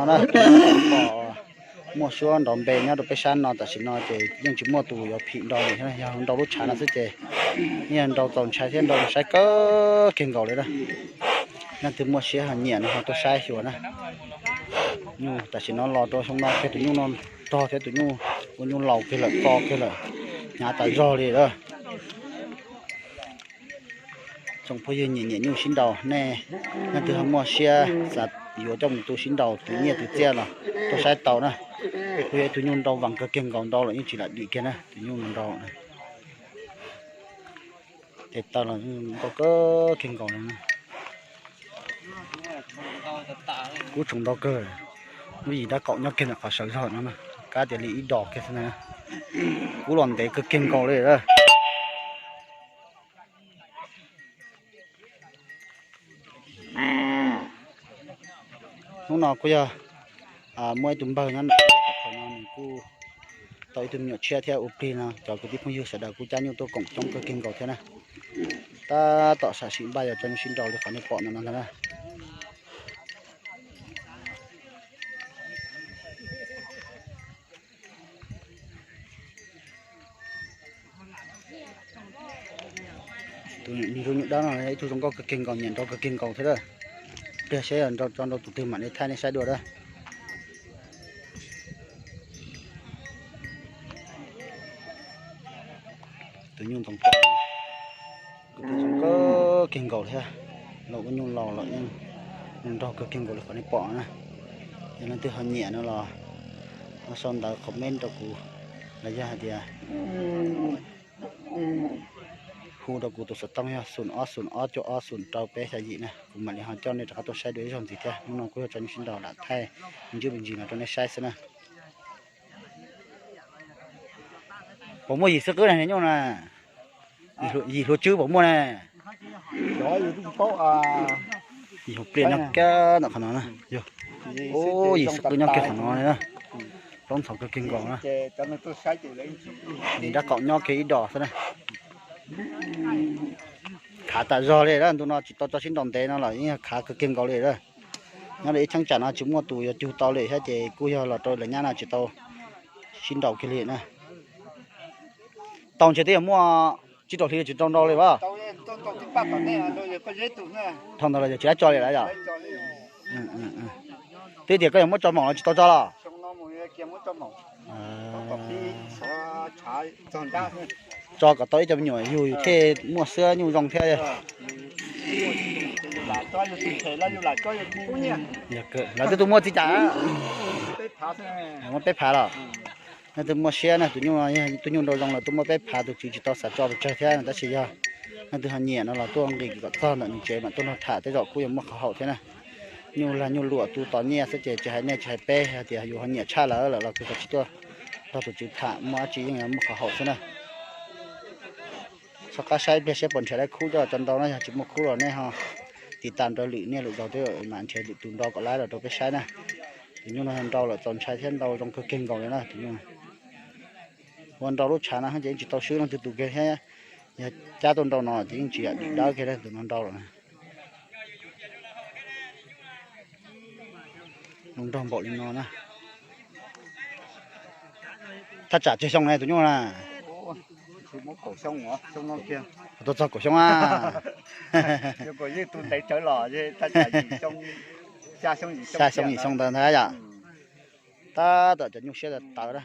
Pom muaj suab nrov npe nyob rau peb sab no, tam sim no ces yeej tsis muaj tus yuav phim nrau li thiab. Yog nrau lub tshav no xwb ces yeej yog nrau txaus ntshai thiab nrau saib kawg kiag nkaus li na. Leej twg muaj siab ho nyiam no ho tuaj saib xyuas na. Nyuj tam sim no los rau xyoo no kiag tus nyuj no rog thiab tus nyuj ua nyuj laus kiag lawm, to kiag lawm, hnyav tas zog li lawm. Tsoom phooj ywg nyiam nyiam nyuj sib nraus, nej leej twg ho muaj siab xav yuav coj mus tu sib nraus tus nyiaj tus txiaj los tuaj saib tau na. Kuj yog ib tug nyuj nrau vas kawg kiag nkaus, nrau lawm yeej tsis lam dim kiag na, tus nyuj nrau na. Tes taw los nrau kawg kiag nkaus no. Kub tshoov ntau kawg, lub yim dab qaum nyob kiag ntawm qhov sawv zog no na, kab tias li ib dos kiag xwb na. Kub los ntev kawg kiag nkaus li. Hnub no kuj yog muaj ib tug npawg nyob ntawm no, nws kuj tau ib tug me nyuam tshiab thiab ua plig no, cov kwv tij phooj ywg sawv daws kuj cab nyuj tuaj koom coob kawg kiag nkaus thiab na. Tab tom sam sim npaj yuav coj nyuj sib nraus li qhov nej pom no no ntag na. Tus nyuj dab no ib tug zoo nkauj kawg kiag nkaus, nyiam nrau kawg kiag nkaus thiab lawm. Pliag seb yog nrau tso nrau tus twg mam li thaij nej saib dua lawm. Tus nyuj ntoo, tus twg zoo nkauj kawg nkaus thiab, los ua nyuj laus los yeej nrau kawg kiag nkaus li qhov nej pom na. Yog leej twg ho nyiam no los ho sau ntawv comment rau kuv, los yog hais tias hu rau kuv tus xov tooj yog xoom ob xoom ob cuaj ob xoom rau peb xya yim na, kuv mam li ho coj nej rov qab tuaj saib dua ib zaug ntxiv thiab. Hnub no kuj yog tso nyuj sib nraus lam thaij me ntsis me ntsis no rau nej saib xwb na. Puas muaj yim xwb qwb na nyuj na? Yim hluav tswb puas muaj na? Yim hluav pliaj nyob kiag ntawm qhov no na. Yim xwb qwb nyob kiag qhov no na. Plaub ntxhov kawg kiag nkaus na. Yim dab qaum nyob kiag ib dos xwb na. Khav tas zog li lawm, ntu no tsis tau tso sib nraus ntev no los yeej yog khav kawg kiag nkaus li lawm. Nyob li ib cheeb tsam no tsis muaj tus yuav cug tau li thiab ces kuj yog los rau lawv nyab no tsis tau sib nraus kiag li na. Tau ntshe twb yog muaj tsib rau hli tsis tau nrau li as. Dhau ntawd los yog tsis dab tso li lawm yom? Twb tias koj yuav muab tso maum los tsis tau tso los? Tso kom tau ib co me nyuam yug thiaj muaj xwb, nyuj zoo thiab. Lawv twb tuaj muaj txiv cas? Muaj peb phav los? Leej twg muaj siab na, tus nyuj, tus nyuj nrau zoo los tuaj muaj peb phav, tus tswv tsis tau xav tso pes tsawg thiab tab sis yog leej twg ho nyiam no los tuaj nqis kom txog ntawm nws tsev mam tuaj nrog tham, tej zaum kuj yuav muaj qhov haum thiab na. Nyuj lag nyuj luam tu tos nyiaj xwb ces tsis hais nej tsis hais peb, hais tias yus ho nyiam tshaj lawm lawm los kuj tau tsis tuaj nrog tus tswv tham, muaj dab tsi yeej yuav muaj qhov haum xwb na. Txhob qab saib pliag seb puas nrhiav tau khub coj tso nrau na, yog tsis muaj khub los nej ho tiv tam nrau lwm niaj lwm zaus thiab mam nrhiav lwm tus nrau kom laib los rau peb saib na. Tus nyuj no nrau lawm txaus ntshai thiab nrau zoo kawg kiag nkaus li na tus nyuj. Ua nrau lub tshav no ces yeej tsis tau swb leej twg tus kiag thiab, yog cab tuaj nrau no ces yeej tsis yam dim dawb kiag tus no nrau lawm. Zoo nraug npaum li no na. Thaj tsam tsawg xyoo na tus nyuj na? Tau txog kaum xyoo a? Xya xyoo yim xyoo ntawd ntag yom. Tab tom cov nyuj siab tawv na.